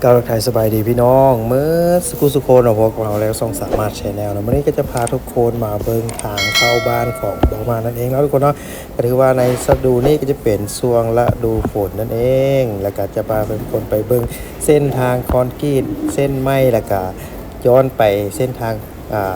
ເຈົ້າ ທັກທາຍສະບາຍດີພີ່ນ້ອງເໝິດສຸຂູສຸຄົນເນາະ, ພົບກັບເຮົາແລ້ວ ຊ່ອງສາມາດແຊນແນວເນາະ. ມື້ນີ້ກໍຈະພາທຸກຄົນມາເບິ່ງທາງເຂົ້າບ້ານຂອງບ່າວມາດນັ້ນເອງເນາະທຸກຄົນເນາະ. ກໍຖືວ່າໃນສະດູນີ້ກໍຈະເປັນຊ່ວງລະດູຝົນນັ້ນເອງ, ແລ້ວກໍຈະພາທຸກຄົນໄປເບິ່ງເສັ້ນທາງຄອນກຣີດ ເສັ້ນໄມ້ ແລ້ວກໍຍ້ອນໄປເສັ້ນທາງ ອ່າ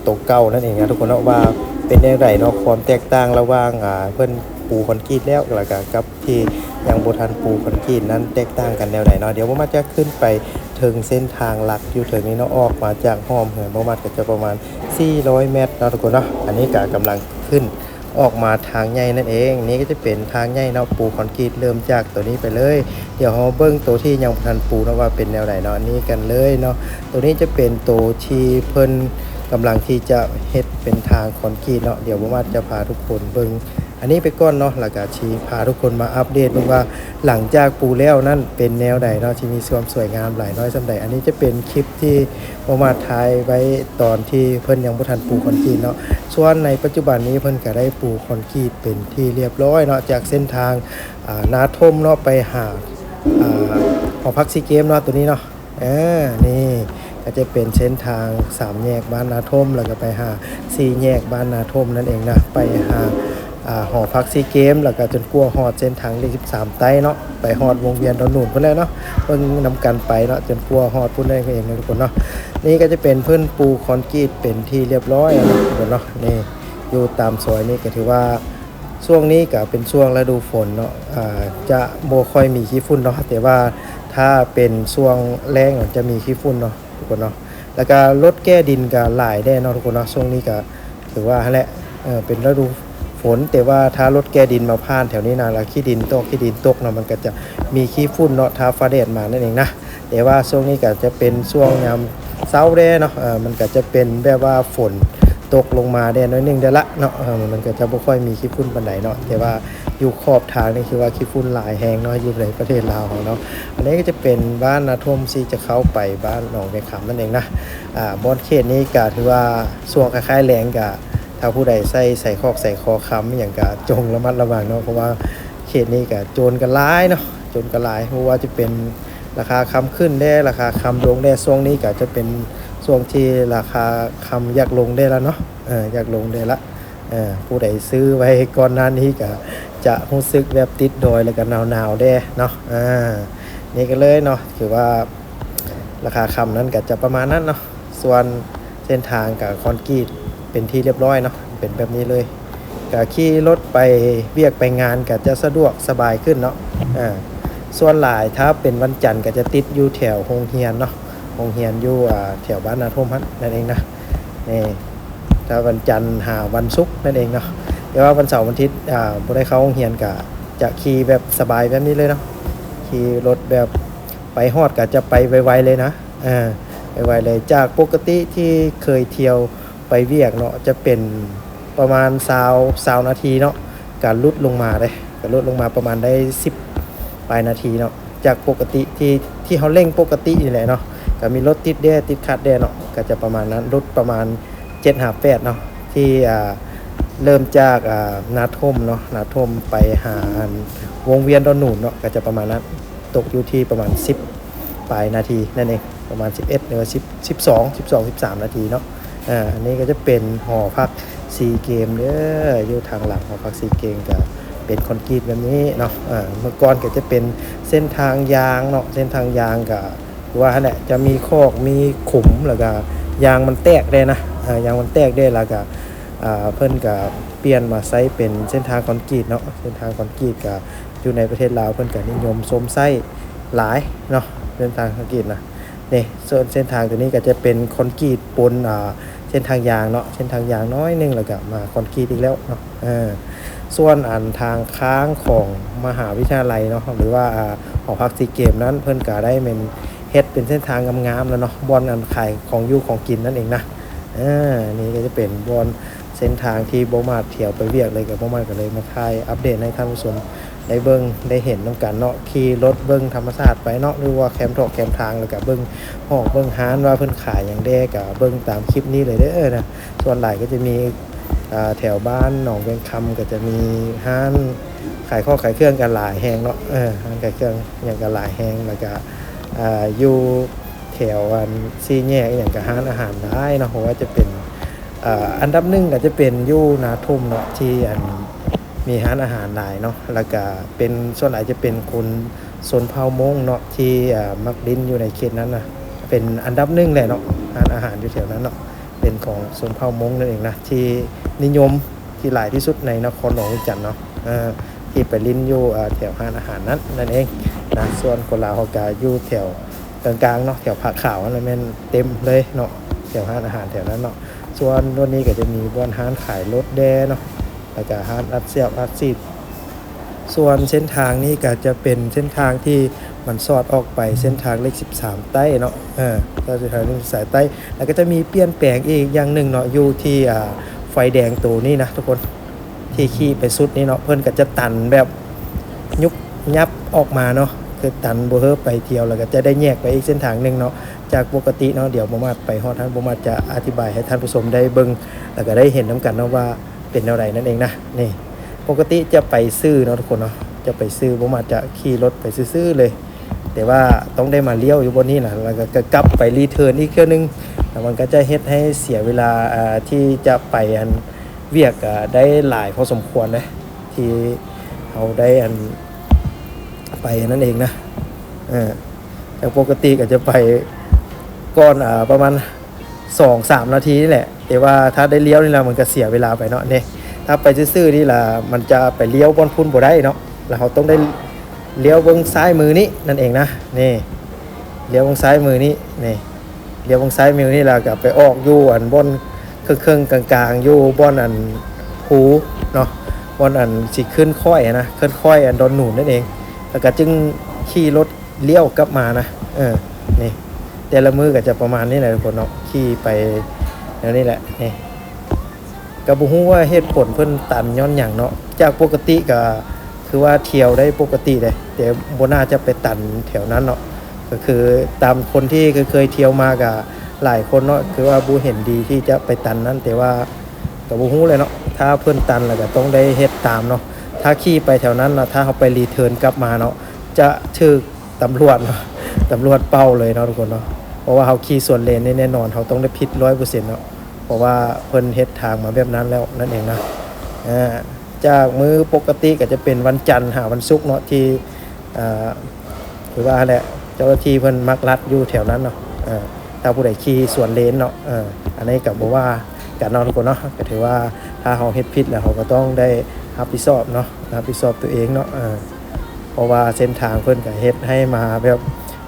ໂຕເກົ່ານັ້ນເອງນະທຸກຄົນເນາະ ວ່າເປັນແນວໃດເນາະ, ຄວາມແຕກຕ່າງລະຫວ່າງ ອ່າ ເພິ່ນປູຄອນກຣີດແລ້ວ ແລ້ວກໍກັບທີ່ຍັງບໍ່ທັນປູຄອນກຣີດນັ້ນແຕກຕ່າງກັນແນວໃດເນາະ. ດຽວບ່າວມາດຈະຂຶ້ນໄປເທິງເສັ້ນທາງຫຼັກຢູ່ເທິງນີ້ເນາະ, ອອກມາຈາກຮ່ອມເຮືອນບ່າວມາດກໍຈະປະມານສີ່ຮ້ອຍແມັດເນາະທຸກຄົນເນາະ. ອັນນີ້ກໍກຳລັງຂຶ້ນອອກມາທາງໃຫຍ່ນັ້ນເອງ. ນີ້ກໍຈະເປັນທາງໃຫຍ່ເນາະ, ປູຄອນກຣີດເລີ່ມຈາກໂຕນີ້ໄປເລີຍ. ດຽວເຮົາເບິ່ງໂຕທີ່ຍັງບໍ່ທັນປູເນາະ ວ່າເປັນແນວໃດເນາະ. ອັນນີ້ກັນເລີຍເນາະ, ໂຕນີ້ຈະເປັນໂຕທີ່ເພິ່ນກຳລັງທີ່ຈະເຮັດເປັນທາງຄອນກຣີດເນາະ. ດຽວບ່າວມາດຈະພາທຸກຄົນເບິ່ງອັນນີ້ໄປກ່ອນເນາະ, ແລ້ວກໍຊິພາທຸກຄົນມາອັບເດດເບິ່ງວ່າ ຫຼັງຈາກປູແລ້ວນັ້ນເປັນແນວໃດເນາະ, ຊິມີຄວາມສວຍງາມຫຼາຍນ້ອຍສ່ຳໃດ. ອັນນີ້ຈະເປັນຄລິບທີ່ບ່າວມາດຖ່າຍໄວ້ຕອນທີ່ເພິ່ນຍັງບໍ່ທັນປູຄອນກຣີດເນາະ. ສ່ວນໃນປັດຈຸບັນນີ້ເພິ່ນກໍໄດ້ປູຄອນກຣີດເປັນທີ່ລຽບຮ້ອຍເນາະ, ຈາກເສັ້ນທາງ ອ່າ ນາທົ່ມເນາະ ໄປຫາ ອ່າ ຫໍພັກຊີເກມເນາະ ໂຕນີ້ເນາະ. ເອີ ນີ້ກໍຈະເປັນເສັ້ນທາງສາມແຍກບ້ານນາທົ່ມ ແລ້ວກໍໄປຫາສີ່ແຍກບ້ານນາທົ່ມນັ້ນເອງນະ, ໄປຫາ ອ່າ ຫໍພັກຊີເກມ ແລ້ວກໍຈົນກວ່າຮອດເສັ້ນທາງເລກສິບສາມໃຕ້ເນາະ, ໄປຮອດວົງວຽນດອນໜູນພຸ້ນແຫຼະເນາະ. ເບິ່ງນຳກັນໄປເນາະ ຈົນກວ່າຮອດພຸ້ນເອງນະທຸກຄົນເນາະ. ນີ້ກໍຈະເປັນພື້ນປູຄອນກຣີດເປັນທີ່ລຽບຮ້ອຍແລ້ວເນາະທຸກຄົນເນາະ. ນີ້ຢູ່ຕາມຊອຍນີ້ກໍຖືວ່າ ຊ່ວງນີ້ກໍເປັນຊ່ວງລະດູຝົນເນາະ, ອ່າ ຈະບໍ່ຄ່ອຍມີຂີ້ຝຸ່ນເນາະ, ແຕ່ວ່າຖ້າເປັນຊ່ວງແລ້ງຈະມີຂີ້ຝຸ່ນເນາະທຸກຄົນເນາະ. ແລ້ວກໍລົດແກ່ດິນກໍຫຼາຍແດ່ເນາະທຸກຄົນເນາະ. ຊ່ວງນີ້ກໍຖືວ່າຫັ້ນແຫຼະ ເອີ ເປັນລະດູຝົນ, ແຕ່ວ່າຖ້າລົດແກ່ດິນມາຜ່ານແຖວນີ້ນະ ແລ້ວຂີ້ດິນຕົກ ຂີ້ດິນຕົກເນາະ ມັນກໍຈະມີຂີ້ຝຸ່ນເນາະ ຖ້າຟ້າແດດມານັ້ນເອງນະ. ແຕ່ວ່າຊ່ວງນີ້ກໍຈະເປັນຊ່ວງຍາມເຊົ້າແດ່ເນາະ, ເອີ ມັນກໍຈະເປັນແບບວ່າຝົນຕົກລົງມາແດ່ໜ້ອຍໜຶ່ງແດ່ລະເນາະ, ເອີ ມັນກໍຈະບໍ່ຄ່ອຍມີຂີ້ຝຸ່ນປານໃດເນາະ. ແຕ່ວ່າຢູ່ຂອບທາງນີ້ຄືວ່າຂີ້ຝຸ່ນຫຼາຍແຮງເນາະ ຢູ່ໃນປະເທດລາວເຮົາເນາະ. ອັນນີ້ກໍຈະເປັນບ້ານນາທົ່ມ ທີ່ຈະເຂົ້າໄປບ້ານໜອງແວງຄຳນັ້ນເອງນະ. ອ່າ ບ່ອນເຂດນີ້ກໍຖືວ່າຊ່ວງຄ້າຍໆແລງ ກໍຖ້າຜູ້ໃດໃສ່ສາຍຄອກສາຍຄໍຄຳອີ່ຫຍັງ ກໍຈົ່ງລະມັດລະວັງເນາະ, ເພາະວ່າເຂດນີ້ກໍໂຈນກໍຫຼາຍເນາະ, ໂຈນກໍຫຼາຍ. ບໍ່ວ່າຈະເປັນ ລາຄາຄຳຂຶ້ນແດ່ ລາຄາຄຳລົງແດ່, ຊ່ວງນີ້ກໍຈະເປັນຊ່ວງທີ່ລາຄາຄຳຢາກລົງແດ່ລະເນາະ, ເອີ ຢາກລົງແດ່ລະ. ເອີ ຜູ້ໃດຊື້ໄວ້ກ່ອນໜ້ານີ້ກໍຈະຮູ້ສຶກແບບຕິດດອຍ ແລ້ວກໍໜາວໆແດ່ເນາະ. ອາ ນີ້ກໍເລີຍເນາະ ຖືວ່າລາຄາຄຳນັ້ນກໍຈະປະມານນັ້ນເນາະ. ສ່ວນເສັ້ນທາງກໍຄອນກຣີດເປັນທີ່ລຽບຮ້ອຍເນາະ, ເປັນແບບນີ້ເລີຍ. ກະຂີ່ລົດໄປວຽກໄປງານກະຈະສະດວກສະບາຍຂຶ້ນເນາະ. ອາ ສ່ວນຫຼາຍຖ້າເປັນວັນຈັນກະຈະຕິດຢູ່ແຖວໂຮງຮຽນເນາະ, ໂຮງຮຽນຢູ່ ອາ ແຖວບ້ານນາທົ່ມຫັ້ນນັ້ນເອງນະ. ນີ້ ຖ້າວັນຈັນຫາວັນສຸກນັ້ນເອງເນາະ. ແຕ່ວ່າວັນເສົາວັນທິດ ອາ ບໍ່ໄດ້ເຂົ້າໂຮງຮຽນກະຈະຂີ່ແບບສະບາຍແບບນີ້ເລີຍເນາະ, ຂີ່ລົດແບບໄປຮອດກະຈະໄປໄວໆເລີຍນະ. ເອີ ໄວໆເລີຍ. ຈາກປົກກະຕິທີ່ເຄີຍທ່ຽວໄປວຽກເນາະ ຈະເປັນປະມານຊາວ ຊາວນາທີເນາະ, ກະຫຼຸດລົງມາເດ້, ກະຫຼຸດລົງມາປະມານໄດ້ສິບປາຍນາທີເນາະ. ຈາກປົກກະຕິທີ່ ທີ່ເຮົາເລັ່ງປົກກະຕິນີ້ແຫຼະເນາະ, ກະມີລົດຕິດແດ່ ຕິດຂັດແດ່ເນາະ, ກະຈະປະມານນັ້ນ, ຫຼຸດປະມານເຈັດຫາແປດເນາະ, ທີ່ ອ່າ ເລີ່ມຈາກ ອ່າ ນາທົ່ມເນາະ, ນາທົ່ມໄປຫາອັນວົງວຽນດອນໜູນເນາະ, ກະຈະປະມານນັ້ນ. ຕົກຢູ່ທີ່ປະມານສິບປາຍນາທີນັ້ນເອງ, ປະມານສິບເອັດ ຫຼືວ່າສິບ ສິບສອງ ສິບສອງ ສິບສາມນາທີເນາະ. ອາ ອັນນີ້ກໍຈະເປັນຫໍພັກຊີເກມເດີ, ຢູ່ທາງຫຼັງຫໍພັກຊີເກມກໍເປັນຄອນກຣີດແບບນີ້ເນາະ. ອາ ເມື່ອກ່ອນກໍຈະເປັນເສັ້ນທາງຢາງເນາະ, ເສັ້ນທາງຢາງກໍຄືວ່າຫັ້ນແຫຼະ, ຈະມີຄອກ ມີຂຸມ, ແລ້ວກໍຢາງມັນແຕກເດ້ນະ, ອາ ຢາງມັນແຕກເດ້, ແລ້ວກໍ ອາ ເພິ່ນກໍປ່ຽນມາໃຊ້ເປັນເສັ້ນທາງຄອນກຣີດເນາະ, ເສັ້ນທາງຄອນກຣີດກໍ ຢູ່ໃນປະເທດລາວເພິ່ນກໍນິຍົມຊົມໃຊ້ຫຼາຍເນາະ, ເສັ້ນທາງຄອນກຣີດນະ. ນີ້ ສ່ວນເສັ້ນທາງຕົວນີ້ກໍຈະເປັນຄອນກຣີດປົນ ອ່າ ເສັ້ນທາງຢາງເນາະ, ເສັ້ນທາງຢາງໜ້ອຍໜຶ່ງ ແລ້ວກໍມາຄອນກຣີດອີກແລ້ວເນາະ. ເອີ ສ່ວນອັນທາງຂ້າງຂອງມະຫາວິທະຍາໄລເນາະ ຫຼືວ່າ ອ່າ ຫໍພັກຊີເກມນັ້ນ ເພິ່ນກໍໄດ້ແມ່ນເຮັດເປັນເສັ້ນທາງງາມໆແລ້ວເນາະ, ບ່ອນອັນຂາຍຂອງຢູ່ຂອງກິນນັ້ນເອງນະ. ເອີ ນີ້ກໍຈະເປັນບ່ອນ ເສັ້ນທາງທີ່ບໍ່ມາດທ່ຽວໄປວຽກເລີຍ, ກໍບໍ່ມາດກໍເລີຍມາຖ່າຍອັບເດດໃຫ້ທ່ານຜູ້ຊົມໄດ້ເບິ່ງໄດ້ເຫັນນຳກັນເນາະ. ຂີ່ລົດເບິ່ງທຳມະຊາດໄປເນາະ, ຫຼືວ່າແຄມຖອກແຄມທາງ, ແລ້ວກໍເບິ່ງຫ້ອງເບິ່ງຮ້ານວ່າເພິ່ນຂາຍຫຍັງແດ່, ກໍເບິ່ງຕາມຄລິບນີ້ເລີຍເດີນະ. ສ່ວນຫຼາຍກໍຈະມີ ອ່າ ແຖວບ້ານໜອງແວງຄຳ ກໍຈະມີຮ້ານຂາຍຂອງຂາຍເຄື່ອງກັນຫຼາຍແຮງເນາະ, ເອີ ຮ້ານຂາຍເຄື່ອງຫຍັງກັນຫຼາຍແຮງ, ແລ້ວກໍ ອ່າ ຢູ່ແຖວອັນສີ່ແຍກອີ່ຫຍັງ ກໍຮ້ານອາຫານຫຼາຍເນາະ. ບໍ່ວ່າຈະເປັນ ອ່າ ອັນດັບໜຶ່ງກໍຈະເປັນຢູ່ນາທຸ່ມເນາະ ທີ່ອັນມີຮ້ານອາຫານຫຼາຍເນາະ. ແລ້ວກໍເປັນ ສ່ວນຫຼາຍຈະເປັນຄົນຊົນເຜົ່າມົ້ງເນາະ ທີ່ ອ່າ ມັກຫຼິ້ນຢູ່ໃນເຂດນັ້ນນະ ເປັນອັນດັບໜຶ່ງແຫຼະເນາະ ຮ້ານອາຫານຢູ່ແຖວນັ້ນເນາະ ເປັນຂອງຊົນເຜົ່າມົ້ງນັ້ນເອງນະ ທີ່ນິຍົມ ທີ່ຫຼາຍທີ່ສຸດໃນນະຄອນຫຼວງວຽງຈັນເນາະ ເອີ ທີ່ໄປຫຼິ້ນຢູ່ ເອີ ແຖວຮ້ານອາຫານນັ້ນ ນັ້ນເອງນະ. ສ່ວນຄົນລາວເຮົາກະຢູ່ແຖວກາງໆເນາະ ແຖວຜາຂາວຫັ້ນແຫຼະ ແມ່ນເຕັມເລີຍເນາະ ແຖວຮ້ານອາຫານແຖວນັ້ນເນາະ. ສ່ວນໂຊນນີ້ກະຈະມີບ່ອນຮ້ານຂາຍລົດແດ່ເນາະ ແລ້ວກະຮ້ານອັດສຽບອັດສີດ. ສ່ວນເສັ້ນທາງນີ້ກະຈະເປັນເສັ້ນທາງທີ່ມັນສອດອອກໄປເສັ້ນທາງເລກສິບສາມໃຕ້ເນາະ ເອີ ເສັ້ນທາງເລກສິບສາມໃຕ້. ແລ້ວກໍຈະມີປ່ຽນແປງອີກຢ່າງໜຶ່ງເນາະ ຢູ່ທີ່ ອ່າ ໄຟແດງໂຕນີ້ນະທຸກຄົນ ທີ່ຂີ່ໄປສຸດນີ້ເນາະ ເພິ່ນກໍຈະຕັນແບບຍຸບຍັບອອກມາເນາະ ຄືຕັນບໍ່ໃຫ້ໄປທ່ຽວ ແລ້ວກໍຈະໄດ້ແຍກໄປອີກເສັ້ນທາງໜຶ່ງເນາະ ຈາກປົກກະຕິເນາະ. ດຽວບໍ່ມາດໄປຮອດຫັ້ນ ບໍ່ມາດຈະອະທິບາຍໃຫ້ທ່ານຜູ້ຊົມໄດ້ເບິ່ງ ແລ້ວກໍໄດ້ເຫັນນຳກັນເນາະວ່າເປັນແນວໃດນັ້ນເອງນະ. ນີ້ ປົກກະຕິຈະໄປຊື່ເນາະທຸກຄົນເນາະ ຈະໄປຊື່ ບໍ່ມາດຈະຂີ່ລົດໄປຊື່ໆເລີຍ ແຕ່ວ່າຕ້ອງໄດ້ມາລ້ຽວຢູ່ບ່ອນນີ້ນະ ແລ້ວກໍ ກໍກັບໄປຣີເທີນອີກເທື່ອໜຶ່ງ ແລ້ວມັນກໍຈະເຮັດໃຫ້ເສຍເວລາ ອ່າ ທີ່ຈະໄປອັນວຽກ ອ່າ ໄດ້ຫຼາຍພໍສົມຄວນເດ້ ທີ່ເຮົາໄດ້ອັນໄປອັນນັ້ນເອງນະ. ເອີ ແຕ່ປົກກະຕິກໍຈະໄປກ່ອນ ອ່າ ປະມານ ສອງສາມນາທີນີ້ແຫຼະ ແຕ່ວ່າຖ້າໄດ້ລ້ຽວນີ້ລະ ມັນກໍເສຍເວລາໄປເນາະ. ນີ້ ຖ້າໄປຊື່ໆນີ້ລະ ມັນຈະໄປລ້ຽວບ່ອນພຸ້ນບໍ່ໄດ້ເນາະ ແລ້ວເຮົາຕ້ອງໄດ້ລ້ຽວເບິ່ງຊ້າຍມືນີ້ນັ້ນເອງນະ. ນີ້ ລ້ຽວເບິ່ງຊ້າຍມືນີ້ ນີ້ ລ້ຽວເບິ່ງຊ້າຍມືນີ້ ແລ້ວກໍໄປອອກຢູ່ອັນບ່ອນເຄິ່ງໆກາງໆ ຢູ່ບ່ອນອັນພູເນາະ ບ່ອນອັນຊິຂຶ້ນຄ້ອຍນະ ຂຶ້ນຄ້ອຍອັນດອນໜູນນັ້ນເອງ ແລ້ວກໍຈຶ່ງຂີ່ລົດ ລ້ຽວກັບມານະ. ເອີ ນີ້ ແຕ່ລະມື້ກໍຈະປະມານນີ້ແຫຼະທຸກຄົນເນາະ ຂີ່ໄປແນວນີ້ແຫຼະ. ນີ້ ກໍບໍ່ຮູ້ວ່າເຫດຜົນເພິ່ນຕັນຍ້ອນຫຍັງເນາະ ຈາກປົກກະຕິກໍຄືວ່າທ່ຽວໄດ້ປົກກະຕິເດ້ ແຕ່ບໍ່ໜ້າຈະໄປຕັນແຖວນັ້ນເນາະ. ກໍຄືຕາມຄົນທີ່ເຄີຍໆທ່ຽວມາກໍຫຼາຍຄົນເນາະ ຄືວ່າບໍ່ເຫັນດີທີ່ຈະໄປຕັນນັ້ນ ແຕ່ວ່າກໍບໍ່ຮູ້ແຫຼະເນາະ ຖ້າເພິ່ນຕັນແລ້ວກໍຕ້ອງໄດ້ເຮັດຕາມເນາະ. ຖ້າຂີ່ໄປແຖວນັ້ນນະ ຖ້າເຮົາໄປຣີເທີນກັບມາເນາະ ຈະຖືກ ຕຳຫຼວດເນາະ ຕຳຫຼວດເປົ່າເລີຍເນາະທຸກຄົນເນາະ ເພາະວ່າເຮົາຂີ່ສວນເລນນີ້ແນ່ນອນ ເຮົາຕ້ອງໄດ້ຜິດຮ້ອຍເປີເຊັນເນາະ ເພາະວ່າເພິ່ນເຮັດທາງມາແບບນັ້ນແລ້ວນັ້ນເອງນະ. ເອີ ຈາກມື້ປົກກະຕິກໍຈະເປັນວັນຈັນຫາວັນສຸກເນາະ ທີ່ ເອີ ຄືວ່າຫັ້ນແຫຼະ ເຈົ້າໜ້າທີ່ເພິ່ນມັກລັດຢູ່ແຖວນັ້ນເນາະ. ເອີ ຖ້າຜູ້ໃດຂີ່ສວນເລນເນາະ ເອີ ອັນນີ້ກໍບໍ່ວ່າກັນເນາະທຸກຄົນເນາະ ກໍຖືວ່າຖ້າເຮົາເຮັດຜິດແລ້ວ ເຮົາກໍຕ້ອງໄດ້ຮັບຜິດຊອບເນາະ ຮັບຜິດຊອບຕົວເອງເນາະ. ເອີ ເພາະວ່າເສັ້ນທາງເພິ່ນກໍເຮັດໃຫ້ມາແບບ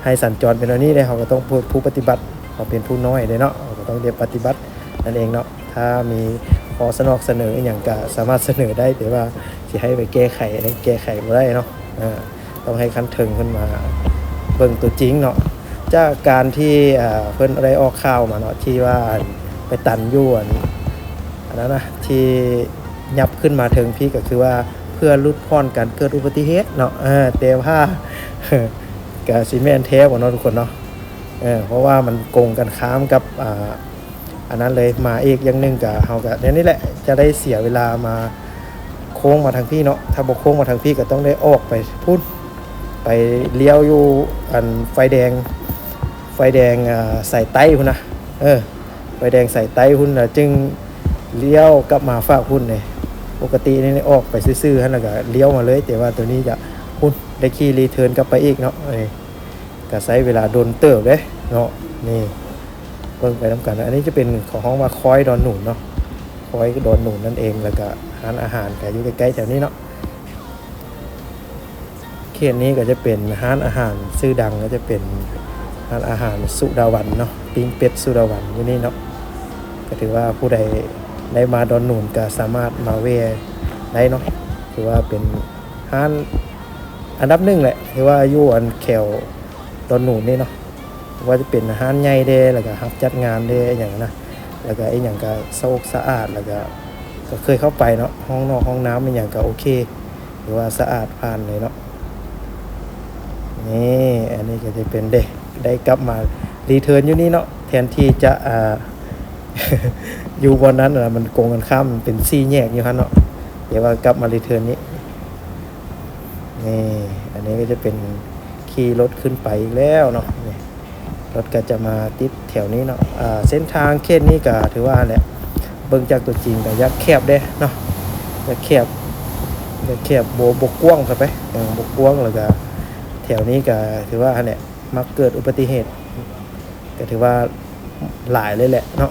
ໃຫ້ສັນຈອນເປັນແນວນີ້ເດ້ ເຮົາກໍຕ້ອງເປັນຜູ້ປະຕິບັດ ເຮົາເປັນຜູ້ນ້ອຍເດ້ເນາະ ເຮົາກໍຕ້ອງໄດ້ປະຕິບັດນັ້ນເອງເນາະ. ຖ້າມີຂໍ້ສະໜອກສະເໜີອີ່ຫຍັງກໍສາມາດສະເໜີໄດ້ ແຕ່ວ່າຊິໃຫ້ໄປແກ້ໄຂ ແກ້ໄຂບໍ່ໄດ້ເນາະ. ເອີ ຕ້ອງໃຫ້ຂັ້ນເທິງເພິ່ນມາເບິ່ງຕົວຈິງເນາະ. ຈາກການທີ່ ເອີ ເພິ່ນໄດ້ອອກຂ່າວມາເນາະ ທີ່ວ່າໄປຕັນຢູ່ອັນ ອັນນັ້ນນະ ທີ່ ຫຍັບຂຶ້ນມາເທິງພີ້ ກໍຄືວ່າເພື່ອຫຼຸດຜ່ອນການເກີດອຸບັດຕິເຫດເນາະ. ເອີ ແຕ່ວ່າ ກະຊິແມ່ນແທ້ບໍ່ເນາະທຸກຄົນເນາະ. ເອີ ເພາະວ່າມັນກົງກັນຂ້າມກັບ ອ່າ ອັນນັ້ນເລີຍ. ມາອີກຢ່າງໜຶ່ງກະ ເຮົາກະແນວນີ້ແຫຼະ ຈະໄດ້ເສຍເວລາມາໂຄ້ງມາທາງພີ້ເນາະ. ຖ້າບໍ່ໂຄ້ງມາທາງພີ້ ກະຕ້ອງໄດ້ອອກໄປພຸ້ນ ໄປລ້ຽວຢູ່ອັນໄຟແດງ ໄຟແດງ ອ່າ ສາຍໃຕ້ພຸ້ນນະ. ເອີ ໄຟແດງສາຍໃຕ້ພຸ້ນນະ ຈຶ່ງລ້ຽວກັບມາຟາກພຸ້ນເດ້. ປົກກະຕິນີ້ອອກໄປຊື່ໆຫັ້ນ ແລ້ວກະລ້ຽວມາເລີຍ ແຕ່ວ່າໂຕນີ້ກະພຸ້ນ ໄດ້ຂີ່ຣີເທີນກັບໄປອີກເນາະ. ເອີ ກະໃຊ້ເວລາດົນເຕີບເດ້ເນາະ. ນີ້ ເບິ່ງໄປນຳກັນ ອັນນີ້ຈະເປັນ ເຂົາຮ້ອງວ່າຄ້ອຍດອນໜູນເນາະ ຄ້ອຍດອນໜູນນັ້ນເອງ. ແລ້ວກະຮ້ານອາຫານກະຢູ່ໃກ້ໆແຖວນີ້ເນາະ. ເຂດນີ້ກໍຈະເປັນຮ້ານອາຫານຊື່ດັງ ກໍຈະເປັນຮ້ານອາຫານສຸດາວັນເນາະ ປີ້ງເປັດສຸດາວັນຢູ່ນີ້ເນາະ. ກໍຖືວ່າຜູ້ໃດໄດ້ມາດອນໜູນກໍສາມາດມາແວ່ໄດ້ເນາະ ຖືວ່າເປັນຮ້ານອັນດັບໜຶ່ງແຫຼະ ຖືວ່າຢູ່ອັນແຖວດອນໜູນນີ້ເນາະ. ບໍ່ວ່າຈະເປັນຮ້ານໃຫຍ່ແດ່ ແລ້ວກະຮັບຈັດງານແດ່ ອີ່ຫຍັງນະ ແລ້ວກະອີ່ຫຍັງກະສະອອກສະອາດ ແລ້ວກະ ກໍເຄີຍເຂົ້າໄປເນາະ ຫ້ອງນອກຫ້ອງນ້ຳອີ່ຫຍັງກະໂອເຄ ຖືວ່າສະອາດຜ່ານເລີຍເນາະ. ນີ້ ອັນນີ້ກໍຈະເປັນເດ້ ໄດ້ກັບມາຣີເທີນຢູ່ນີ້ເນາະ ແທນທີ່ຈະ ອ່າ ຢູ່ບ່ອນນັ້ນນະ ມັນກົງກັນຂ້າມ ເປັນສີ່ແຍກຢູ່ຫັ້ນເນາະ ແຕ່ວ່າກັບມາຣີເທີນນີ້. ນີ້ ອັນນີ້ກໍຈະເປັນ ຂີ່ລົດຂຶ້ນໄປອີກແລ້ວເນາະ. ນີ້ ລົດກໍຈະມາຕິດແຖວນີ້ເນາະ. ອ່າ ເສັ້ນທາງເຂດນີ້ກໍຖືວ່າແຫຼະ ເບິ່ງຈາກຕົວຈິງກໍຢາກແຄບເດ້ເນາະ ຢາກແຄບ ຢາກແຄບ ບໍ່ ບໍ່ກວ້າງເຂົ້າໄປ ເອີ ບໍ່ກວ້າງ. ແລ້ວກໍແຖວນີ້ກໍຖືວ່າຫັ້ນແຫຼະ ມັກເກີດອຸບັດຕິເຫດ ກໍຖືວ່າຫຼາຍເລີຍແຫຼະເນາະ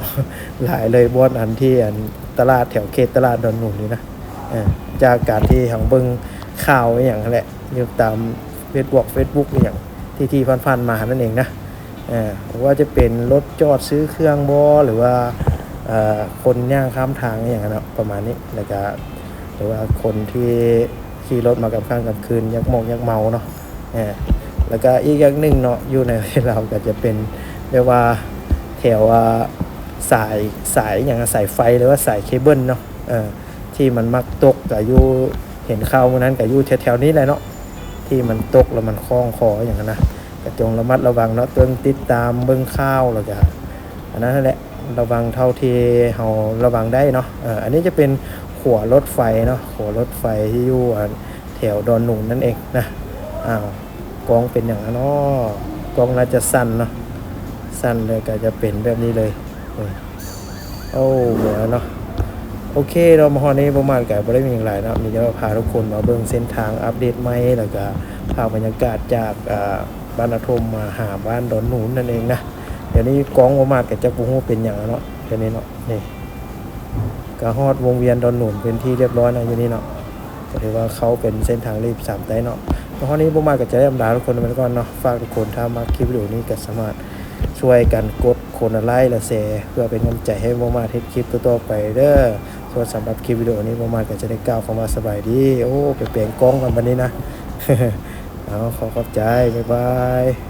ຫຼາຍເລີຍ ບ່ອນອັນທີ່ອັນຕະຫຼາດ ແຖວເຂດຕະຫຼາດດອນໜູນນີ້ນະ. ເອີ ຈາກການທີ່ເຮົາເບິ່ງຂ່າວອີ່ຫຍັງຫັ້ນແຫຼະ ຢູ່ຕາມເຟສບຸກ ເຟສບຸກອີ່ຫຍັງທີ່ ທີ່ຜ່ານໆມາຫັ້ນນັ້ນເອງນະ. ເອີ ບໍ່ວ່າຈະເປັນລົດຈອດຊື້ເຄື່ອງບໍ ຫຼືວ່າ ເອີ ຄົນຍ່າງຂ້າມທາງອີ່ຫຍັງຫັ້ນເນາະ ປະມານນີ້. ແລ້ວກະ ຫຼືວ່າຄົນທີ່ຂີ່ລົດມາກາງຄ່ຳກາງຄືນ ຢາກໝອກຢາກເມົາເນາະ. ເອີ ແລ້ວກະອີກຢ່າງໜຶ່ງເນາະ ຢູ່ໃນປະເທດລາວກໍຈະເປັນແບບວ່າແຖວ ອ່າ ສາຍ ສາຍຫຍັງ ສາຍໄຟ ຫຼືວ່າສາຍເຄເບິນເນາະ ເອີ ທີ່ມັນມັກຕົກ ກໍຢູ່ ເຫັນຂ່າວມື້ນັ້ນກໍຢູ່ແຖວໆນີ້ແຫຼະເນາະ ທີ່ມັນຕົກແລ້ວມັນຄ້ອງຄໍຫຍັງຫັ້ນນະ. ກໍຈົ່ງລະມັດລະວັງເນາະ ເບິ່ງ ຕິດຕາມເບິ່ງຂ່າວ ແລ້ວກະອັນນັ້ນຫັ້ນແຫຼະ ລະວັງເທົ່າທີ່ເຮົາລະວັງໄດ້ເນາະ. ເອີ ອັນນີ້ຈະເປັນຂົວລົດໄຟເນາະ ຂົວລົດໄຟທີ່ຢູ່ ອັນ ແຖວດອນໜູນນັ້ນເອງນະ. ອ້າວ ກ້ອງເປັນຫຍັງລະເນາະ ກ້ອງໜ້າຈະສັ່ນເນາະ ສັ່ນແລ້ວກໍຈະເປັນແບບນີ້ເລີຍ. ໂອ້ ເອີ ໂອ້ ເໝືອນເນາະ. ໂອເຄເນາະ ມາຮອດນີ້ບໍ່ມາດກໍບໍ່ໄດ້ມີຫຍັງຫຼາຍເນາະ ມີແຕ່ວ່າພາທຸກຄົນມາເບິ່ງເສັ້ນທາງອັບເດດໃໝ່ ແລ້ວກໍພາບບັນຍາກາດຈາກ ອ່າ ບ້ານນາທົ່ມມາຫາບ້ານດອນໜູນນັ້ນເອງນະ. ດຽວນີ້ກ້ອງບໍ່ມາດກໍຈັກບໍ່ຮູ້ເປັນຫຍັງລະເນາະ ດຽວນີ້ເນາະ. ນີ້ ກໍຮອດວົງວຽນດອນໜູນເປັນທີ່ລຽບຮ້ອຍແລ້ວຢູ່ນີ້ເນາະ ກໍຖືວ່າເຂົ້າເປັນເສັ້ນທາງລາວສາມໃຕ້ເນາະ. ມາຮອດນີ້ບໍ່ມາດກໍຈະໄດ້ອຳລາທຸກຄົນໄປກ່ອນເນາະ. ຝາກທຸກຄົນ ຖ້າມັກຄລິບວິດີໂອນີ້ກໍສາມາດຊ່ວຍກັນກົດຄົນລະໄລລະແຊ ເພື່ອເປັນກຳລັງໃຈໃຫ້ບໍ່ມາດເຮັດຄລິບຕໍ່ໆໄປເດີ. ສ່ວນສຳລັບຄລິບວິດີໂອນີ້ ບໍ່ມາດກໍຈະໄດ້ກ່າວຄຳວ່າສະບາຍດີ. ໂອ້ ໄປແປງກ້ອງກ່ອນບັດນີ້ນະ. ເອົາ ຂໍຂອບໃຈ ບາຍບາຍ.